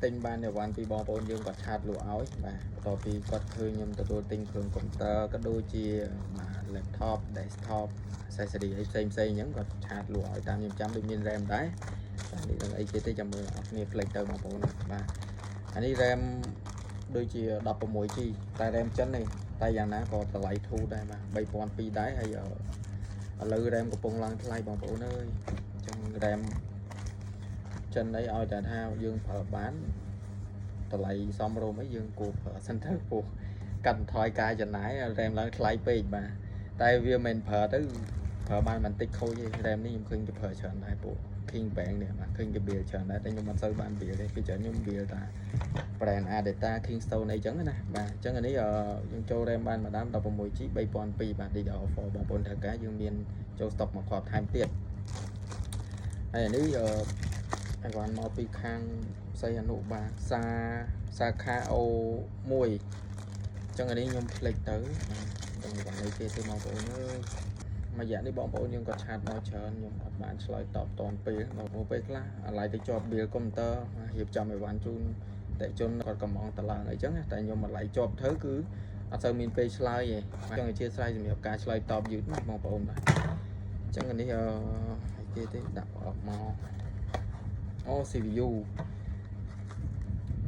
ទិញបានអីវ៉ាន់ពីបងប្អូនយើងគាត់ chat លក់ឲ្យបាទបន្ទាប់ពីគាត់ឃើញខ្ញុំទទួលទិញគ្រឿងកុំព្យូទ័រក៏ដូចជាបាទ laptop, desktop, accessory អីផ្សេងផ្សេងអញ្ចឹងគាត់ chat លក់ឲ្យតាមខ្ញុំចាំដូចមាន RAM ដែរបាទនេះនឹងអីគេទេចាំមើលអត់គ្នាផ្លេចទៅបងប្អូនបាទអានេះ RAM ដូចជា 16 G តែ RAM ចិនទេតែយ៉ាងណាក៏តម្លៃធូរដែរបាទ3002ដែរហើយឥឡូវ RAM កំពុងឡើងថ្លៃបងប្អូនអើយអញ្ចឹង RAM ចិនអីឲ្យតែថាយើងប្រើបានតម្លៃសមរម្យអីយើងគួរប្រើសិនទៅព្រោះកាត់បន្ថយការចំណាយ RAM ឡើងថ្លៃពេកបាទតែវាមិនប្រើទៅប្រើបានបន្តិចខូចទេ RAM នេះខ្ញុំឃើញគេប្រើច្រើនដែរពួក King Bank នេះបាទឃើញគេ build ច្រើនដែរតែខ្ញុំអត់សូវបាន build ទេពីច្រើនខ្ញុំ build តា brand Adata, Kingston អីចឹងណាបាទអញ្ចឹងអានេះយើងចូល RAM បានម្ដង 16 G 3002បាទ DDR4 បងប្អូនត្រូវការយើងមានចូល stock មកគ្រាប់ថែមទៀតហើយអានេះអឺអីវ៉ាន់មកពីខាងសីហនុបាទសាសាខា O1 អញ្ចឹងអានេះខ្ញុំភ្លេចទៅបាទដឹងអីវ៉ាន់អីគេទេបងប្អូនអើយមួយរយៈនេះបងប្អូនយើងក៏ chat មកច្រើនខ្ញុំអត់បានឆ្លើយតបតាន់ពេលបងប្អូនពេលខ្លះអាឡ័យទៅជាប់ bill កុំព្យូទ័ររៀបចំអីវ៉ាន់ជូនតែជនគាត់កំងតឡើងអីចឹងតែខ្ញុំបន្លៃជាប់ធ្វើគឺអត់សូវមានពេលឆ្លើយទេអញ្ចឹងអធិស្ឋានសម្រាប់ការឆ្លើយតបយឺតណាបងប្អូនបាទអញ្ចឹងអានេះអឺអីគេទេដាក់ប្រអប់មកអូ CPU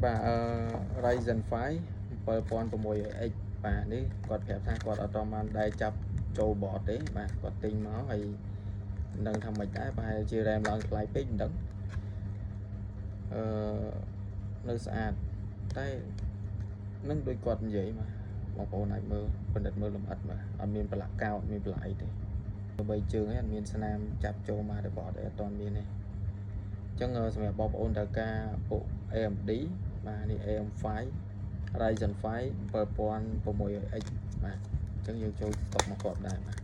បាទអឺ Ryzen 5 7600X បាទនេះគាត់ប្រាប់ថាគាត់អត់តបានដែរចាប់ចូល board ទេបាទគាត់ទិញមកហើយមិនដឹងថាម៉េចដែរប្រហែលជា RAM ឡើងថ្លៃពេកមិនដឹងអឺនៅស្អាតតែនឹងដូចគាត់និយាយមកបងប្អូនអាចមើលពិនិត្យមើលលម្អិតបាទអត់មានប្រឡាក់កោអត់មានប្រឡាក់អីទេបីជើងឯងអត់មានស្នាមចាប់ចូលមកទៅ board អីអត់ទាន់មានទេអញ្ចឹងសម្រាប់បងប្អូនត្រូវការពួក AMD បាទនេះ AM5 Ryzen 5 7600X បាទអញ្ចឹងយើងចូល stock មកគ្រាប់ដែរបាទ